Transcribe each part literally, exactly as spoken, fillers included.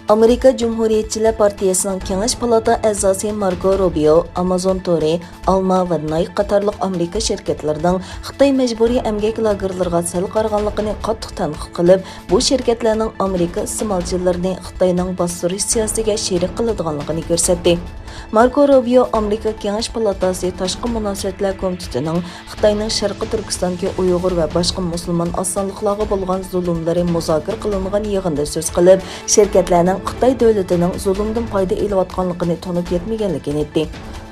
ئامېرىكا جۇمھۇرىيەتچىلەر پارتىيەسىنىڭ كېڭەش پالاتا ئەزاسى ماركو روبىيو ئامازون تورى، ئالما ۋە نايك قاتارلىق ئامېرىكا شىركەتلىرىنىڭ خىتاي مەجبۇرىي ئەمگەك لاگېرلىرىغا سەل قارىغانلىقىنى قاتتىق تەنقىد قىلىپ، بۇ شىركەتلەرنىڭ ئامېرىكا ئىستېمالچىلىرىنى خىتاينىڭ باستۇرۇش سىياسىتىگە شېرىك قىلىدىغانلىقىنى كۆرسەتتى. ماركو روبىيو ئامېرىكا كېڭەش پالاتاسى تاشقى مۇناسىۋەتلەر كومىتېتىنىڭ خىتاينىڭ شەرقىي تۈركىستاندىكى ئۇيغۇر ۋە باشقا مۇسۇلمان ئاز سانلىقلارغا بولغان زۇلۇملىرى مۇزاكىرە قىلىنغان يىغىندا سۆز قىلىپ، شىركەتلەرنىڭ خىتاي دۆلىتىنىڭ زۇلۇمدىن پايدا ئېلىۋاتقانلىقىنى تونۇپ يەتمىگەنلىكىنى ئېيتتى.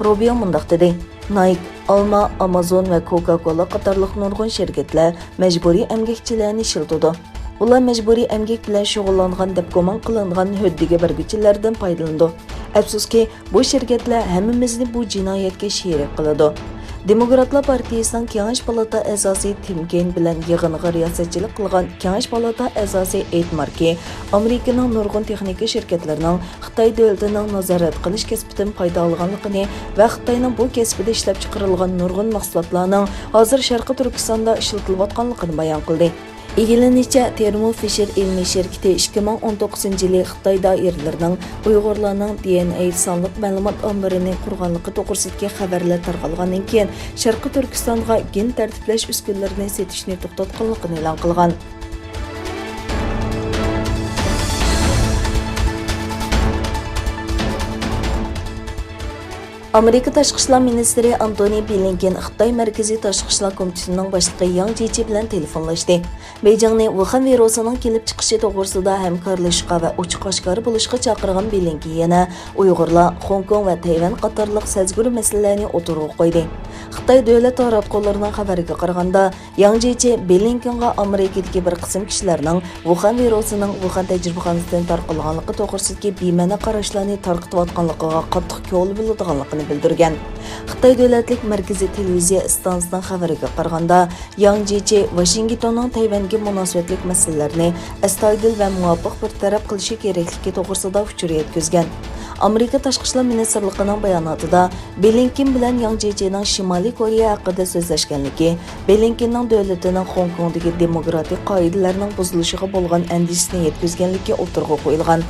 روبىيو مۇنداق دېدى، نايك، ئالما، ئامازون ۋە كوكا كولا قاتارلىق نۇرغۇن شىركەتلەر مەجبۇرىي ئەمگەكچىلەرنى ئىشلىتىدۇ. ئۇلار مەجبۇرىي ئەمگەك بىلەن شۇغۇللانغان دەپ گۇمان قىلىنغان ھۆددىگە بەرگۈچىلەردىن پايدىلىنىدۇ. ئەپسۇسكى، بۇ شىركەتلەر ھەممىمىزنى بۇ جىنايەتكە شېرىك قىلىدۇ. دېموكراتلار پارتىيىسىنىڭ كېڭەش پالاتا ئەزاسى تىم كېين بىلەن يىغىنغا رىياسەتچىلىك قىلغان كېڭەش پالاتا ئەزاسى ئېيتماركى، ئامېرىكىنىڭ نۇرغۇن تېخنىكا شىركەتلىرىنىڭ خىتاي دۆلىتىنىڭ نازارەت قىلىش كەسپىدىن پايدا ئالغانلىقىنى ۋە خىتاينىڭ بۇ كەسىپتە ئىشلەپچىقىرىلغان نۇرغۇن مەھسۇلاتلارنىڭ ھازىر شەرقىي تۈركىستاندا ئىشلىتىلىۋاتقانلىقىنى بايان قىلدى. ئىگىلىنىشىچە، تېرمو فىشېر ئىلمىي شىركىتى ئىككى مىڭ ئون توققۇزىنچى يىلى خىتاي دائىرىلىرىنىڭ ئۇيغۇرلارنىڭ دى ئېن ئەي سانلىق مەلۇمات ئامبىرىنى قۇرغانلىقى توغرىسىدىكى خەۋەرلەر تارقالغاندىن كېيىن، شەرقىي تۈركىستانغا گېن تەرتىپلەش ئۈسكۈنىلىرىنى سېتىشنى توختاتقانلىقىنى ئېلان قىلغان. ئامېرىكا تاشقى ئىشلار مىنىستىرى ئانتونى بلىنكېن خىتاي مەركىزىي تاشقى ئىشلار كومىتېتىنىڭ باشلىقى ياڭ جيېچى بىلەن تېلېفونلاشتى. بېيجىڭنى ۋۇخەن ۋىرۇسىنىڭ كېلىپ چىقىشى توغرىسىدا ھەمكارلىشىشقا ۋە ئوچۇق ئاشكارا بولۇشقا چاقىرغان بلىنكېن يەنە ئۇيغۇرلار، خوڭكوڭ ۋە تەيۋەن قاتارلىق سەزگۈر مەسىلىلەرنى ئوتتۇرىغا قويدى. خىتاي دۆلەت تاراتقۇلىرىنىڭ خەۋىرىگە قارىغاندا، ياڭ جيېچى بلىنكېنغا ئامېرىكىدىكى بىر قىسىم كىشىلەرنىڭ ۋۇخەن ۋىرۇسىنىڭ ۋۇخەن تەجرىبىخانىسىدىن تارقالغانلىقى توغرىسىدىكى بىمەنە قاراشلارنى تارقىتىۋاتقانلىقىغا قاتتىق كۆڭۈل بۆلىدىغانلىقىنى بىلدۈرگەن. خىتاي دۆلەتلىك مەركىزىي تېلېۋىزىيە ئىستانسىسىنىڭ خەۋىرىگە قارىغاندا، ياڭ جيېچى ۋاشىنگتوننىڭ تەيۋەنگە مۇناسىۋەتلىك مەسىلىلەرنى ئەستايىدىل ۋە مۇۋاپىق بىر تەرەپ قىلىشى كېرەكلىكى توغرىسىدا ئۇچۇر يەتكۈزگەن. ئامېرىكا تاشقى ئىشلار مىنىستىرلىقىنىڭ باياناتىدا، بلىنكېن بىلەن ياڭ جيېچىنىڭ شىمالىي كورېيە ھەققىدە سۆزلەشكەنلىكى، بلىنكېننىڭ دۆلىتىنىڭ خوڭكوڭدىكى دېموكراتىك قائىدىلەرنىڭ بۇزۇلۇشىغا بولغان ئەندىشىسىنى يەتكۈزگەنلىكى ئوتتۇرىغا قويۇلغان.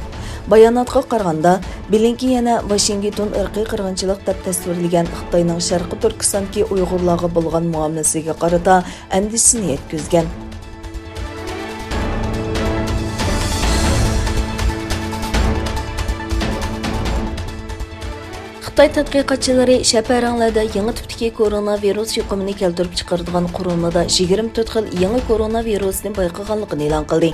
باياناتقا قارىغاندا، بلىنكېن يەنە ۋاشىنگتون ئىرقىي قىرغىنچىلىق دەپ تەسۋىرلىگەن خىتاينىڭ شەرقىي تۈركىستاندىكى ئۇيغۇرلارغا بولغان مۇئامىلىسىگە قارىتا ئەندىشىسىنى يەتكۈزگەن. خىتاي تەتقىقاتچىلىرى شەپەرەڭلەردە يېڭى تىپتىكى كورونا ۋىرۇس يۇقۇمىنى كەلتۈرۈپ چىقىرىدىغان قۇرۇلمىدا يىگىرمە تۆت خىل يېڭى كورونا ۋىرۇسىنى بايقىغانلىقىنى ئېلان قىلدى.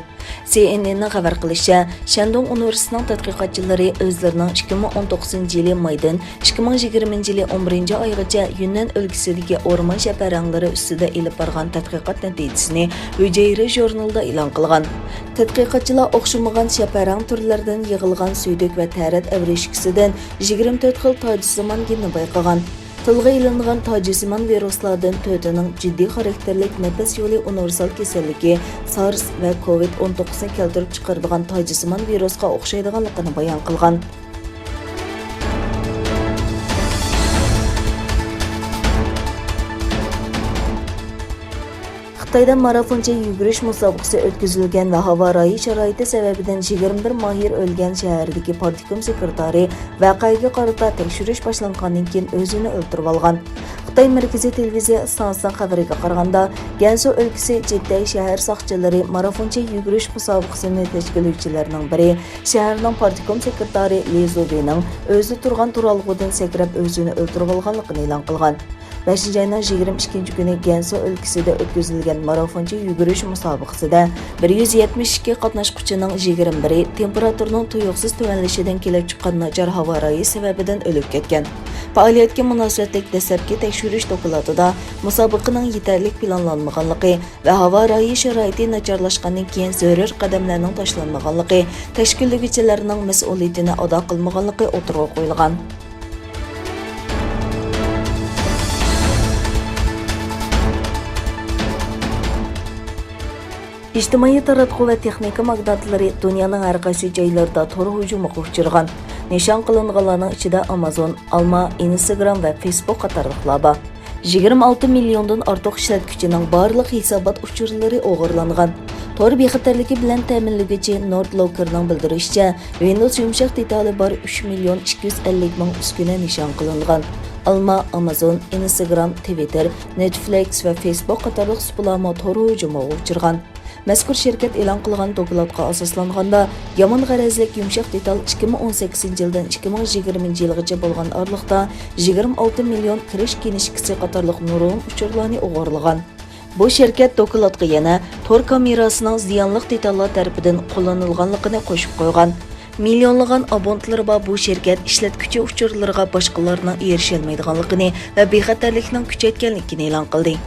سى ئېن ئېننىڭ خەۋەر قىلىشىچە، شەندۇڭ ئۇنىۋېرسىتېتىنىڭ تەتقىقاتچىلىرى ئۆزلىرىنىڭ ئىككى مىڭ ئون توققۇزىنچى يىلى مايدىن ئىككى مىڭ يىگىرمىنچى يىلى ئون بىرىنچى ئايغىچە يۈننەن ئۆلكىسىدىكى ئورمان شەپەرەڭلىرى ئۈستىدە ئېلىپ بارغان تەتقىقات نەتىجىسىنى ھۈجەيرە ژۇرنىلىدا ئېلان قىلغان. تەتقىقاتچىلار ئوخشىمىغان شەپەرەڭ تۈرلىرىدىن يىغىلغان سۈيدۈك ۋە تەرەت ئەۋرىشكىسىدىن يىگىرمە تۆت خىل تاجسىمان گېننى بايقىغان. تىلغا ئېلىنغان تاجسىمان ۋىرۇسلاردىن تۆتىنىڭ جىددىي خاراكتېرلىك نەپەس يولى ئۇنىۋېرسال كېسەللىكى، سارس ۋە كوۋىد ئون توققۇزنى كەلتۈرۈپ چىقىرىدىغان تاجسىمان ۋىرۇسقا ئوخشايدىغانلىقىنى بايان قىلغان. خىتايدا مارافونچە يۈگۈرۈش مۇسابىقىسى ئۆتكۈزۈلگەن ۋە ھاۋا رايى شارائىتى سەۋەبىدىن يىگىرمە بىر ماھىر ئۆلگەن شەھەردىكى پارتكوم سېكرېتارى ۋەقەگە قارىتا تەكشۈرۈش باشلانغاندىن كېيىن ئۆزىنى ئۆلتۈرۈۋالغان. خىتاي مەركىزىي تېلېۋىزىيە ئىستانسىسىنىڭ خەۋىرىگە قارىغاندا، گەنسۇ ئۆلكىسى جىتەي شەھەر ساقچىلىرى مارافونچە يۈگۈرۈش مۇسابىقىسىنى تەشكىللىگۈچىلەرنىڭ بىرى شەھەرنىڭ پارتكوم سېكرېتارى لى زۇبىنىڭ ئۆزى تۇرغان تۇرالغۇدىن سەكرەپ ئۆزىنى ئۆلتۈرۈۋالغانلىقىنى ئېلان قىلغان. بەشىنچى ئاينىڭ يىگىرمە ئىككىنچى كۈنى گەنسۇ ئۆلكىسىدە ئۆتكۈزۈلگەن مارافونچە يۈگۈرۈش مۇسابىقىسىدە بىر يۈز يەتمىش ئىككى قاتناشقۇچىنىڭ يىگىرمە بىرى تېمپېراتۇرىنىڭ تۇيۇقسىز تۆۋەنلىشىدىن كېلىپ چىققان ناچار ھاۋا رايى سەۋەبىدىن ئۆلۈپ كەتكەن. پائالىيەتكە مۇناسىۋەتلىك دەسلەپكى تەكشۈرۈش دوكلاتىدا مۇسابىقىنىڭ يېتەرلىك پىلانلانمىغانلىقى ۋە ھاۋا رايى شارائىتى ناچارلاشقاندىن كېيىن زۆرۈر قەدەملەرنىڭ تاشلانمىغانلىقى، تەشكىللىگۈچىلەرنىڭ مەسئۇلىيىتىنى ئادا قىلمىغانلىقى ئوتتۇرىغا قويۇلغان. ئىجتىمائىي تاراتقۇ ۋە تېخنىكا ماگناتلىرى دۇنيانىڭ ھەر قايسى جايلىرىدا تور ھۇجۇمىغا ئۇچرىغان. نىشان قىلىنغانلارنىڭ ئىچىدە ئامازون، ئالما، ئىنستاگرام ۋە فېيسبۇك قاتارلىقلار بار. يىگىرمە ئالتە مىليوندىن ئارتۇق ئىشلەتكۈچىنىڭ بارلىق ھېسابات ئۇچۇرلىرى ئوغرىلانغان. تور بىخەتەرلىكى بىلەن تەمىنلىگۈچى نورد لوكېرنىڭ بىلدۈرۈشىچە، ۋىندوۋس يۇمشاق دېتالى بار ئۈچ مىليون ئىككى يۈز ئەللىك مىڭ ئۈسكۈنە نىشان قىلىنغان. ئالما، ئامازون، ئىنستاگرام، تىۋىتتېر، نېتفلىكس ۋە فېيسبۇك قاتارلىق سۇپىلارمۇ تور ھۇجۇمىغا ئۇچرىغان. مەزكۇر شىركەت ئېلان قىلغان دوكلاتقا ئاساسلانغاندا، يامان غەرەزلىك يۇمشاق دېتال ئىككى مىڭ ئون سەككىزىنچى يىلدىن ئىككى مىڭ يىگىرمىنچى يىلغىچە بولغان ئارىلىقتا يىگىرمە ئالتە مىليون كىرىش كىنىشكىسى قاتارلىق نۇرغۇن ئۇچۇرلارنى ئوغرىلىغان. بۇ شىركەت دوكلاتقا يەنە تور كامېراسىنىڭ زىيانلىق دېتاللار تەرىپىدىن قوللىنىلغانلىقىنى قوشۇپ قويغان. مىليونلىغان ئابونتلىرى بار بۇ شىركەت ئىشلەتكۈچى ئۇچۇرلىرىغا باشقىلارنىڭ ئېرىشەلمەيدىغانلىقىنى ۋە بىخەتەرلىكنىڭ كۈچەيتكەنلىكىنى ئېلان قىلدى.